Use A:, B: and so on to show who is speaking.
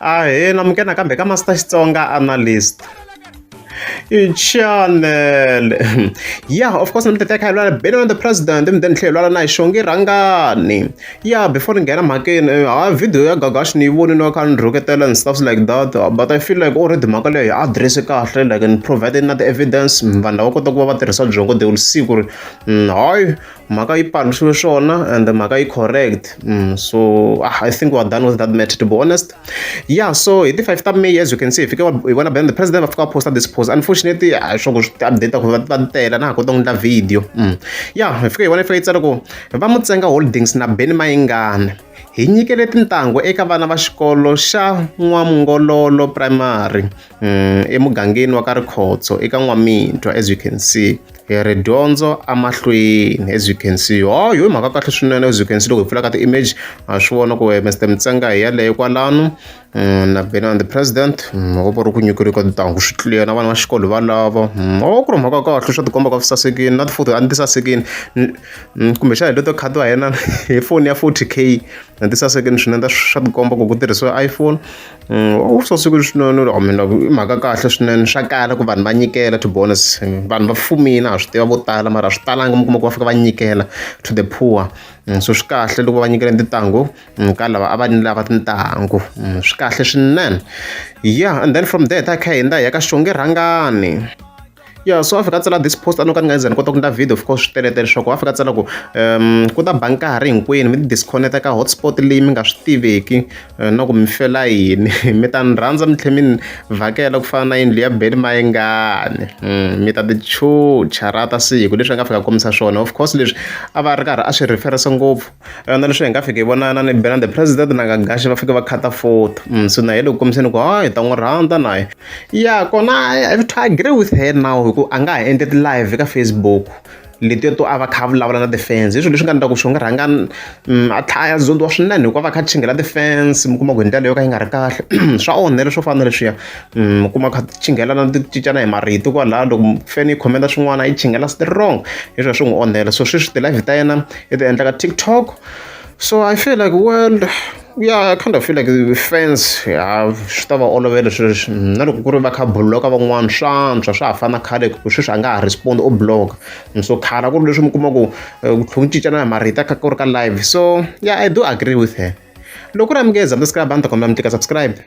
A: Ahee namukela nakambe ka Master Xitsonga Analyst channel. Yeah, of course ni teka hi lwala Benny the President mi then tlhela lwala na hi Xongi Rhangani. Yeah, before ni nghena mhakeni ha video ya Gagash ni yi voni no kha ni rhuketela and stuff like that, but I feel like already mhaka leyi hi address kahle, like ni provide na ti-evidence, vanhu lava kota ku va va tirhisa byongo, they will see ku ri hayi, mhaka yi paluxiwe swona and mhaka yi correct. So I think we are done with that matter, to be honest. Yeah, so hi ti 5 ta May, as you can see, hi fike hi vona Ben the President va fika va posta this post. Unfortunately, a swo ku swi ti-update ku va tela na ha kota ku endla video. Yeah, hi fike hi vona yi fika yi tsala ku va Mutsenga Holdings na Benny Mayengani hi nyikele tintangu eka vana va xikolo xa N'wamngololo Primary emugangeni wa ka Rikhotso eka N'wamitwa. As you can see, hi ri dyondzo amahlweni. As you can see, hayi, yo mhaka kahle swinene. As you can see, loko hi pfula ka ti-image, ha swi vona ku Mr Mutsenga hi yaleyo kwalano na Benny and the President va ri ku nyikeriwa ka tintangu, swi clear na vana va xikolo va lava o ku ri mhaka kahle, swa tikomba ka swi sasekile na tifoto a ni ti sasekile, kumbexana hi leto khatiwa hi yena hi foni ya 40K, a ti sasekile swinene, swa tikomba ku ku tirhisiwa iPhone. U sasekile swinene. I mean, i mhaka kahle swinene. Swa kala ku vanhu va nyikela, to be honest. Vanhu va fumile, ha swi tiva vo tala, mara a swi talanga mi kuma ku va fika va nyikela to the poor. So swi kahle loko va nyikela tintangu ka lava a va lava tintangu, swi kahle swinene. Yeah, and then from there ta kha hi hindza hi ya ka Xongi Rhangani. Yeah, so a fika a tsala this post, a no ka ni nga ze ni kota ku endla video, of course swi teletele swa ku a fika a tsala ku ku ta ba nkarhi hinkwenu mi ti disconnect ka hotspot leyi mi nga swi tiveki na ku mi fela yini, mi ta ni rhandza mi tlhela mi ni vhakela ku fana na yindlu ya Benny Mayengani, mi ta ti chucha ra ta siku leswi a nga fika a kombisa swona. Of course, leswi a va ri karhi a swi reference ngopfu na leswi hi nga fika hi vonana ni Benny the President na Gagashi va fika va khata photo. So na hi le ku kombiseni ku hayi, hi ta n'wi rhandza na ya kona. I have to agree with her now, hi ku a nga ha endli ti-live ka Facebook letiya to a va kha a vulavula na ti-fans. Hi swilo leswi nga endla ku Xongi Rhangani a tlhela a zondiwa swinene, hikuva va kha a chinghela ti-fans, mi kuma ku hi ndlela yo ka yi nga ri kahle, swa onhela swo fana na leswiya. Mi kuma kha chinghela na ti cincana hi marito kwalaya, loko fan yi comment swin'wana yi chinghela strong, hi swona swi n'wi onhela. So sweswi ti-live ta yena i ti endla ka TikTok. So I feel like, well, yeah, I kind of feel like fans ya swi ta va olovela sweswi, na loko ku ri va kha block van'wana, swa antswa swa ha fana khale, ku sweswi a nga ha respond, o block. So khale a ku ri leswi mi kuma ku ku tlhe ku cincana hi marito kha ku ri ka live. So yeah, I do agree with her. Loko ku ri amukeza, subscribe, a ni ta kombela mi tlika subscribe.